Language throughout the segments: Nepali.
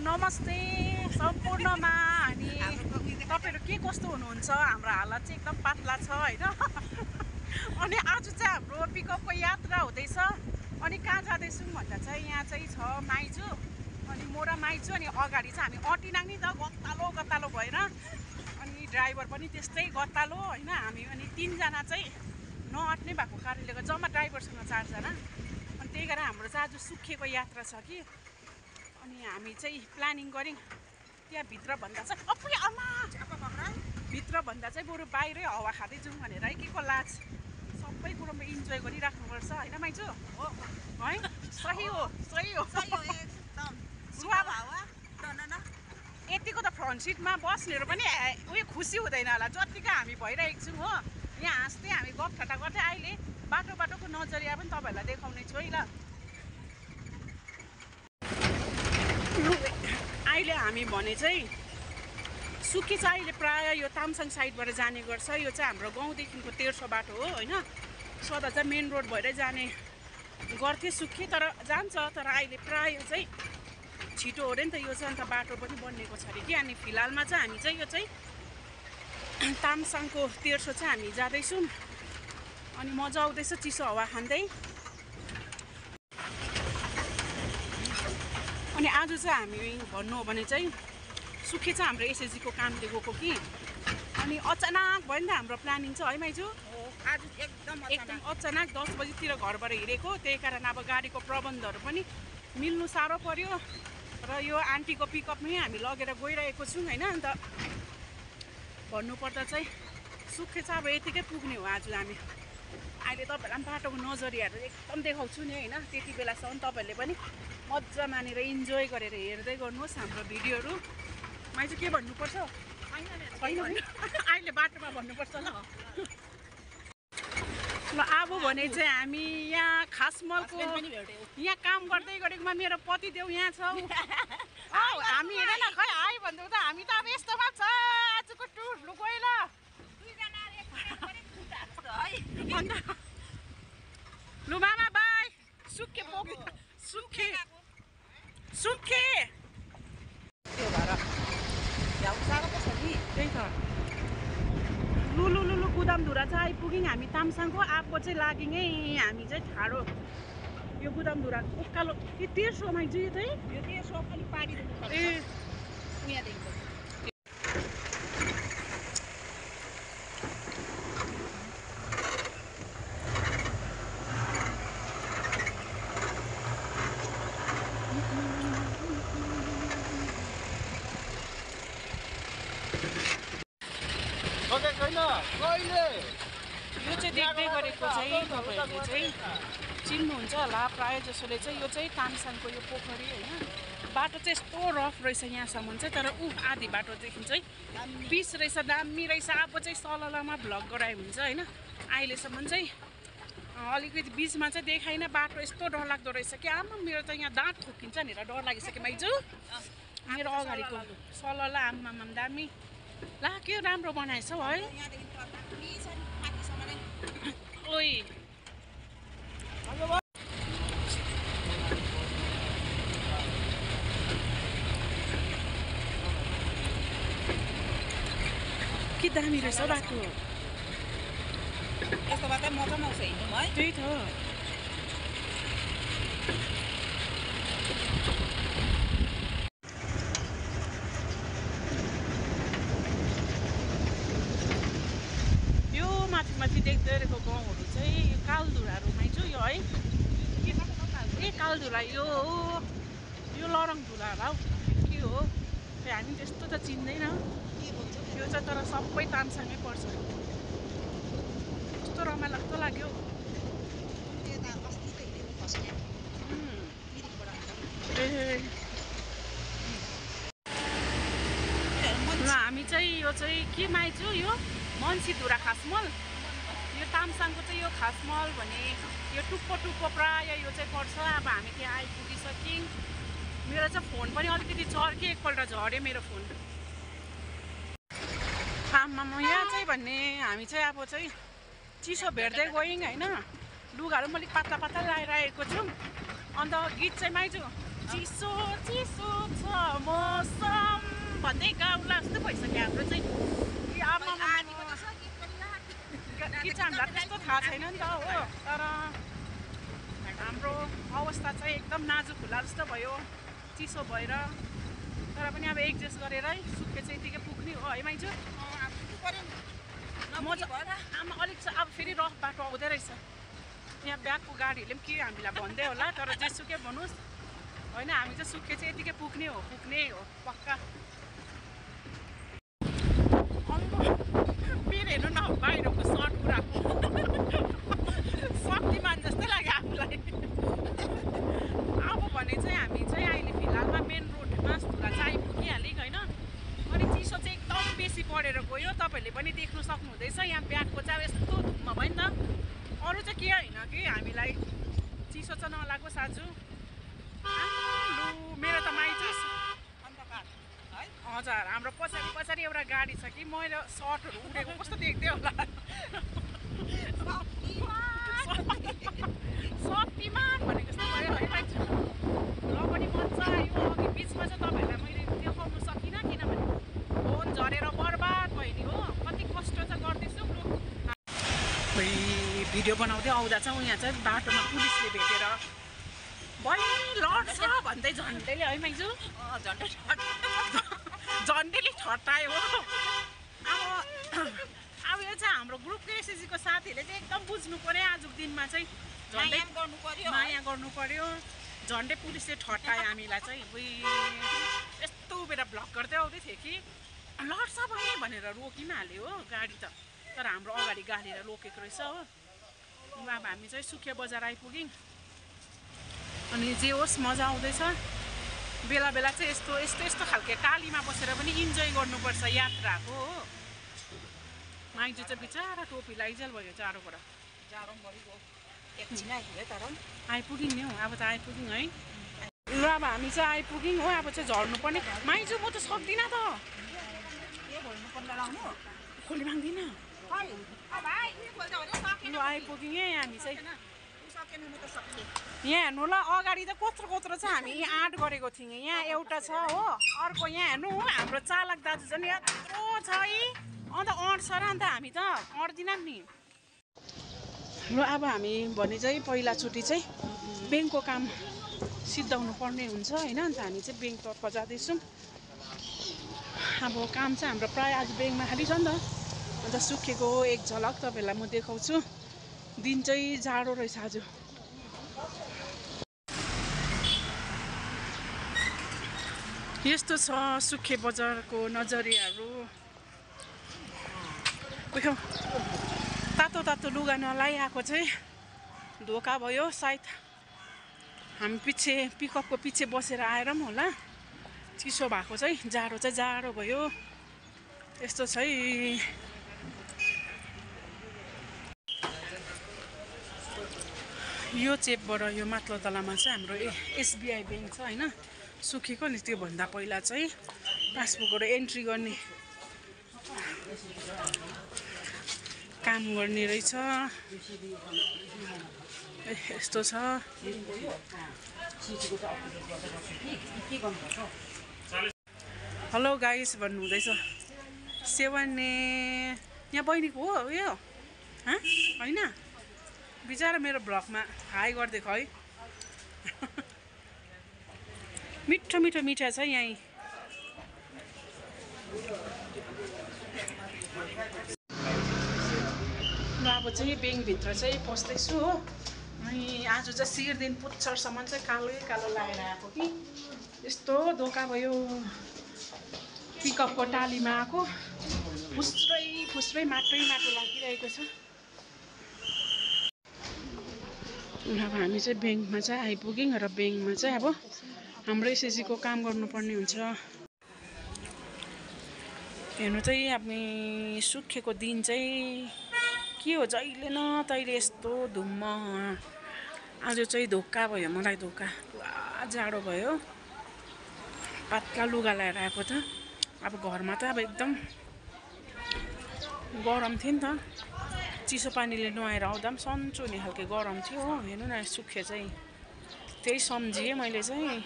नमस्ते सम्पूर्णमा अनि तपाईहरु के कस्तो हुनुहुन्छ हाम्रो हालत चाहिँ एकदम पातला छ हैन अनि आज चाहिँ हाम्रो पिकअपको यात्रा हुँदैछ अनि कहाँ जाँदैछौँ भन्दा चाहिँ यहाँ चाहिँ छ माइजू अनि म र माइजू अनि अगाडि चाहिँ हामी अटिनाङ नि त गत्तालो भएर अनि ड्राइभर पनि त्यस्तै गत्तालो हैन हामी अनि 3 जना चाहिँ नअट्ने भएको कारणले गर्दा जम्मा ड्राइभरसँग 4 जना अनि त्यही कारण हाम्रो चाहिँ आज सुक्खेको यात्रा छ कि अनि हामी चाहिँ प्लानिङ गर्यौं त्यहाँ भित्र भन्दा चाहिँ अपुइ आमा भित्र भन्दा चाहिँ बरु बाहिरै हावा खाँदै जाउँ भनेर है के को लाज सबै कुरोमा इन्जोय गरिराख्नुपर्छ हैन माइजू हो है सही हो एकदम सुहाव हावा यतिको त फ्रन्ट सिटमा बस्नेहरु पनि उयो खुसी हुँदैन होला जतिको हामी भइरहेको छौँ हो यहाँ हाँस्दै हामी गफठट्टा गर्दै अहिले बाटोको नजरिया पनि तपाईहरुलाई देखाउने छु है ल अहिले हामी भने चाहिँ सुक्खी चाहिँ अहिले प्राय यो तामसाङ साइडबाट जाने गर्छ यो चाहिँ हाम्रो गाउँदेखिको तेर्सो बाटो हो हैन सदा चाहिँ मेन रोड भएरै जाने गर्थे सुक्खी तर जान्छ तर अहिले प्राय चाहिँ छिटो हो रे नि त यो चाहिँ अन्त बाटो पनि बनिएको छ अरे कि अनि फिलहालमा चाहिँ हामी चाहिँ यो चाहिँ तामसाङको तेर्सो चाहिँ हामी जाँदैछौँ अनि मजा आउँदैछ चिसो हावा खाँदै अनि आज चाहिँ हामी भन्नु हो भने चाहिँ सुक्खी चाहिँ हाम्रो एसएसजीको कामले गएको कि अनि अचानक भयो नि त हाम्रो प्लानिङ चाहिँ है माइजू आज एकदम अचानक 10 बजीतिर घरबाट हिँडेको त्यही कारण अब गाडीको प्रबन्धहरू पनि मिल्नु साह्रो पर्यो र यो आन्टीको पिकअपमै हामी लगेर गइरहेको छौँ हैन अन्त भन्नुपर्दा चाहिँ सुक्खी चाहिँ अब यतिकै पुग्ने हो आज हामी अहिले तपाईहरुलाई बाटोको नजरियाहरू एकदम देखाउँछु नि हैन त्यति बेलासम्म तपाईहरुले पनि मजा मानेर इन्जोय गरेर हेर्दै गर्नुहोस् हाम्रो भिडियोहरू माइजू के भन्नुपर्छ छैन अहिले बाटोमा भन्नुपर्छ ल ल अब भने चाहिँ हामी यहाँ खासमलको यहाँ काम गर्दै गरेकोमा मेरो पतिदेव यहाँ छ हामी हेर न खै आइ भन्दै त हामी त अब यस्तोमा छ आजको टुर लु गयो ल लु मामा बाई सुक्खे त्यो भएर भ्याउसाको पो छ नि त्यही त लु गुदामधुरा चाहिँ आइपुग्यौँ हामी तामसाङको आएको चाहिँ लाग्यौँ है हामी चाहिँ ठाडो यो गुदामधुरा उकालो के तेर्सो माइजू यो चाहिँ यो तेर्सो अलिक पानी दिनु पर्छ ए यहाँदेखि यो चाहिँ देख्दै गरेको चाहिँ तपाईहरुले चाहिँ चिन्नुहुन्छ होला प्राय जसोले चाहिँ यो चाहिँ तामसाङको यो पोखरी हैन बाटो चाहिँ यस्तो रफ रहेछ यहाँसम्म चाहिँ तर आधी बाटोदेखि चाहिँ पिस रहेछ दामी रहेछ अब चाहिँ सललमा भ्लग गराए हुन्छ हैन अहिलेसम्म चाहिँ अलिकति बिचमा चाहिँ देखाइन बाटो यस्तो डरलाग्दो रहेछ कि आमा मेरो त यहाँ दाँत ठोकिन्छ भनेर डर लागिसक्यो माइजू मेरो अगाडिको सलल आमामा दामी ला के राम्रो बनाएछ है ओइ के दामी रहेछ बाटो यस्तो बाटो मजा आउँछ हिँड्नु है त्यही त माथि देख्दै गरेको गाउँहरू चाहिँ कालधुराहरू माइजू यो है ए कालधुरा यो लरङ धुरा होला हौ के हो हामी त्यस्तो त चिन्दैन यो चाहिँ तर सबै तामसाङै पर्छ कस्तो रमाइलो लाग्दो लाग्यो ल हामी चाहिँ यो चाहिँ के माइजू यो मन्सीधुरा खासमल यो तामसाङको चाहिँ यो खासमल भने यो टुप्पो प्राय यो चाहिँ पर्छ अब हामी त्यहाँ आइपुगिसक्यौँ मेरो चाहिँ फोन पनि अलिकति चर्के एकपल्ट झऱ्यो मेरो फोन आमामा यहाँ चाहिँ भन्ने हामी चाहिँ अब चाहिँ चिसो भेट्दै गयौँ हैन लुगाहरू पनि अलिक पातला लगाएर आएको छौँ अन्त गीत चाहिँ माइजू चिसो चिसो छ मौसम भन्दै गाउँला जस्तो भइसक्यो हाम्रो चाहिँ कि चाहिँ हामीलाई त्यस्तो थाहा छैन नि त हो तर हाम्रो अवस्था चाहिँ एकदम नाजुक होला जस्तो भयो चिसो भएर तर पनि अब एडजस्ट गरेरै सुत्के चाहिँ यतिकै पुग्ने हो है माइजू म आमा अलिक अब फेरि रफ बाटो आउँदै रहेछ यहाँ ब्यागको गाडीहरूले पनि के हामीलाई भन्दै होला तर जेसुकै भन्नुहोस् होइन हामी चाहिँ सुत्के चाहिँ यतिकै पुग्ने हो पक्का मेरो हेर्नु न बाहिरको सर्ट उडाएको शक्तिमान जस्तै लाग्यो आफूलाई अब भने चाहिँ हामी चाहिँ अहिले फिलहालमा मेन रोडमा धुरा चाहिँ आइपुगिहाल्यौँ होइन अनि चिसो चाहिँ एकदम बेसी बढेर गयो तपाईँहरूले पनि देख्नु सक्नुहुँदैछ यहाँ ब्यागको चाहिँ अब यस्तो धुपमा भयो नि त अरू चाहिँ के होइन कि हामीलाई चिसो चाहिँ नलागोस् आज लु मेरो त माइजू हजुर हाम्रो पछाडि एउटा गाडी छ कि मैले सर्टहरू उडेको कस्तो देख्दै होला शक्तिमान भनेको जस्तो भयो है मान्छे र पनि मजा आयो अघि बिचमा चाहिँ तपाईँहरूलाई मैले देखाउनु सकिनँ किनभने फोन झरेर बर्बाद भयो नि हो कति कष्ट चाहिँ गर्दैछु भिडियो बनाउँदै आउँदा चाहिँ यहाँ चाहिँ बाटोमा पुलिसले भेटेर बहिनी लड्छ भन्दै झन्डैले है माइजू झन्डैले ठट्टायो हो अब यो चाहिँ हाम्रो ग्रुपको एसएसजीको साथीहरूले चाहिँ एकदम बुझ्नु पर्यो आजको दिनमा चाहिँ झन्डै माया गर्नु पर्यो झन्डै पुलिसले ठट्टायो हामीलाई चाहिँ यस्तो बेला भ्लग गर्दै आउँदै थियो कि लड्छ बहिनी भनेर रोकिहाल्यो हो गाडी त तर हाम्रो अगाडि गाडीले रोकेको रहेछ हो अब हामी चाहिँ सुकिया बजार आइपुग्यौँ अनि जे होस् मजा आउँदैछ बेला बेला चाहिँ यस्तो खालके टालीमा बसेर पनि इन्जोय गर्नुपर्छ यात्राको हो माइजू चाहिँ बिचारा टोपी लाइजेल भयो जाडोबाट आइपुग्यौँ नि हौ अब त आइपुग्यौँ है ल अब हामी चाहिँ आइपुग्यौँ हो अब चाहिँ झर्नु पर्ने माइजू म त सक्दिनँ त खोली माग्दिनँ ल आइपुग्यौँ है हामी चाहिँ यहाँ हेर्नु ल अगाडि त कत्रो छ हामी यहाँ आँट गरेको थियौँ यहाँ एउटा छ हो अर्को यहाँ हेर्नु हो हाम्रो चालक दाजु झन् यत्रो छ है अन्त अँट्छ र अन्त हामी त अँट्दिनँ नि ल अब हामी भने चाहिँ पहिलाचोटि चाहिँ ब्याङ्कको काम सिद्धाउनु पर्ने हुन्छ होइन अन्त हामी चाहिँ ब्याङ्कतर्फ जाँदैछौँ अब काम चाहिँ हाम्रो प्रायः आज ब्याङ्कमा खालि छ नि त अन्त सुकेको एक झलक तपाईँहरूलाई म देखाउँछु दिन चाहिँ जाडो रहेछ आज यस्तो छ सुके बजारको नजरियाहरू तातो लुगा नलाइआएको चाहिँ धोका भयो सायद हामी पिकअपको पछि बसेर आएर पनि होला चिसो भएको चाहिँ जाडो भयो यस्तो छ है यो चेपबाट यो माथिल्लो तलामा चाहिँ हाम्रो एसबिआई ब्याङ्क छ होइन सुकेको नि त्योभन्दा पहिला चाहिँ पासबुकहरू एन्ट्री गर्ने काम गर्ने रहेछ यस्तो छ हेलो गाइस भन्नुहुँदैछ सेवान्ने यहाँ बहिनीको हो यो होइन बिचारा मेरो ब्लगमा हाई गरिदिएको है मिठो मिठाई छ यहीँ ल अब चाहिँ ब्याङ्कभित्र चाहिँ पस्दैछु हो अनि आज चाहिँ शिरदेखि पुच्छरसम्म चाहिँ कालो लगाएर आएको कि यस्तो धोका भयो पिकअपको टालीमा आएको फुस्रै माटो लागिरहेको छ अब हामी चाहिँ ब्याङ्कमा चाहिँ आइपुग्यौँ र ब्याङ्कमा चाहिँ अब हाम्रो एसएसजीको काम गर्नुपर्ने हुन्छ हेर्नु चाहिँ हामी सुकेको दिन चाहिँ के हो जहिले न तहिले यस्तो धुम्म आज चाहिँ धोका भयो मलाई धोका पुरा जाडो भयो पातला लुगा लगाएर आएको त अब घरमा त अब एकदम गरम थियो नि त चिसो पानीले नुहाएर आउँदा पनि सन्चो हुने खालको गरम थियो हो हेर्नु न सुके चाहिँ त्यही सम्झिएँ मैले चाहिँ।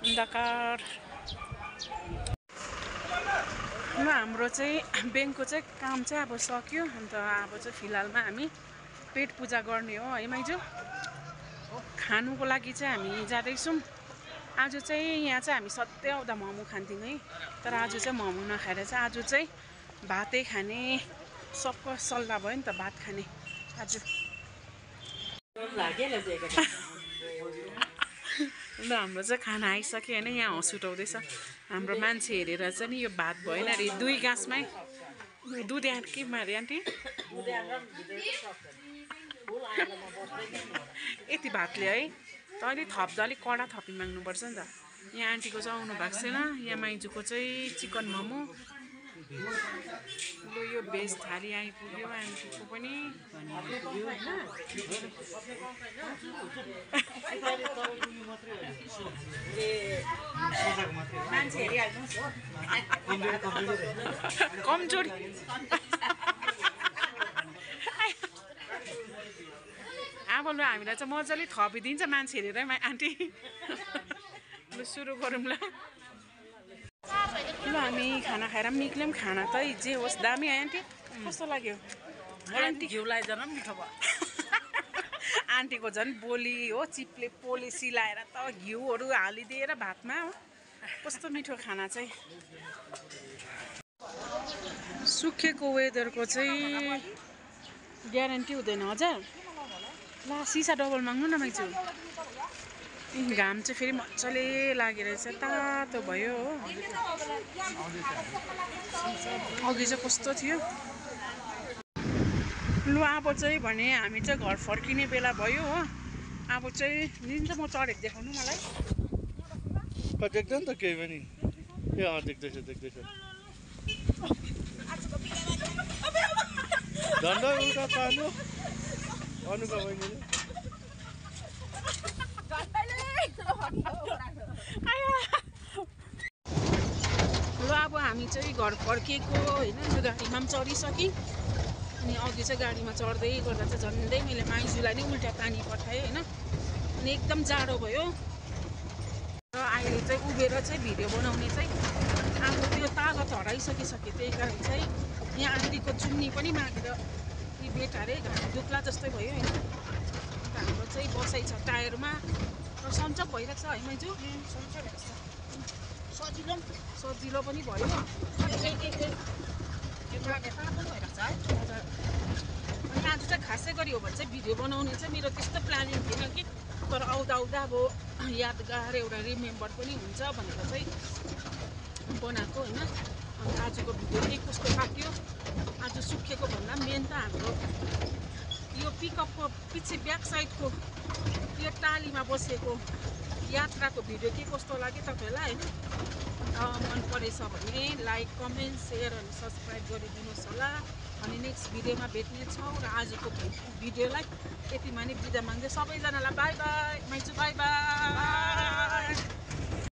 अन्धकार ल हाम्रो चाहिँ ब्याङ्कको चाहिँ काम चाहिँ अब सक्यो। अन्त अब चाहिँ फिलहालमा हामी पेट पूजा गर्ने हो है माइजू। खानुको लागि चाहिँ हामी जाँदैछौँ। आज चाहिँ यहाँ चाहिँ हामी सधैँ आउँदा मोमो खान्थ्यौँ है, तर आज चाहिँ मोमो नखाएर चाहिँ आज चाहिँ भातै खाने सबको सल्लाह भयो नि त, भात खाने आज। ल हाम्रो चाहिँ खाना आइसक्यो होइन। यहाँ हाँस उठाउँदैछ हाम्रो मान्छे हेरेर चाहिँ नि यो भात भएन अरे 2 गाँसमै दुध के मारे आन्टी यति भातले है त अलिक थप्दा अलिक कडा थपी माग्नुपर्छ नि त। यहाँ आन्टीको चाहिँ आउनु भएको छैन। यहाँ माइजूको चाहिँ चिकन मोमो। ल यो भेज थाली आइपुग्यो आन्टीको पनि। कमजोरी अब ल हामीलाई चाहिँ मजाले थपिदिन्छ मान्छे हेरेर आन्टी। ल सुरु गरौँ ल। ल हामी खाना खाएर पनि निक्ल्यौँ। खाना त जे होस् दामी आयो आन्टी। कस्तो लाग्यो आन्टी? घिउ लगाइदिएर पनि मिठो भयो। आन्टीको झन् बोली हो, चिप्ले पोले सिलाएर त घिउहरू हालिदिएर भातमा हो। कस्तो मिठो खाना चाहिँ। सुकेको वेदरको चाहिँ ग्यारेन्टी हुँदैन हजुर। ल सिसा डबल माग्नु न माइजू। घाम चाहिँ फेरि मजाले लागेर चाहिँ तातो भयो हो। अघि चाहिँ कस्तो थियो। लु अब चाहिँ भने हामी चाहिँ घर फर्किने बेला भयो हो। अब चाहिँ लिन्छ म चढेको देखाउनु मलाई। देख्दैन त केही पनि। ए देख्दैछ देख्दैछ। झन्डा उल्टा पार्नु अनुका बहिनीले। ल अब हामी चाहिँ घर फर्किएको होइन। त्यो गाडीमा पनि चढिसकेँ। अनि अघि चाहिँ गाडीमा चढ्दै गर्दा चाहिँ झन्डै मैले माइजूलाई नै उल्टा पानी पठाएँ होइन। अनि एकदम जाडो भयो र अहिले चाहिँ उभिएर चाहिँ भिडियो बनाउने चाहिँ अब त्यो तागत हराइसकिसक्यो। त्यही कारण चाहिँ यहाँ आन्टीको चुन्नी पनि मागेर यी बेटारे घाम दुख्ला जस्तै भयो होइन। अन्त हाम्रो चाहिँ बसाइ छ टायरमा र सन्चो भइरहेको छ है माइजू। सन्चो रहेछ, सजिलो पनि भयो। अनि आज चाहिँ खासै गरी हो भने चाहिँ भिडियो बनाउने चाहिँ मेरो त्यस्तो प्लानिङ थिएन कि, तर आउँदा आउँदा अब यादगार एउटा रिमेम्बर पनि हुन्छ भनेर चाहिँ बनाएको होइन। अनि आजको भिडियो के कस्तो लाग्यो। आज सुकेको भन्दा मेन त हाम्रो यो पिकअपको पछि ब्याक साइडको यो टालीमा बसेको यात्राको भिडियो के कस्तो लाग्यो तपाईँहरूलाई होइन। मन परेछ भने लाइक कमेन्ट सेयर अनि सब्सक्राइब गरिदिनुहोस् होला। अनि नेक्स्ट भिडियोमा भेट्नेछौँ र आजको भिडियोलाई यतिमा नै बिदा माग्दै सबैजनालाई बाई बाई माइजू। Bye by.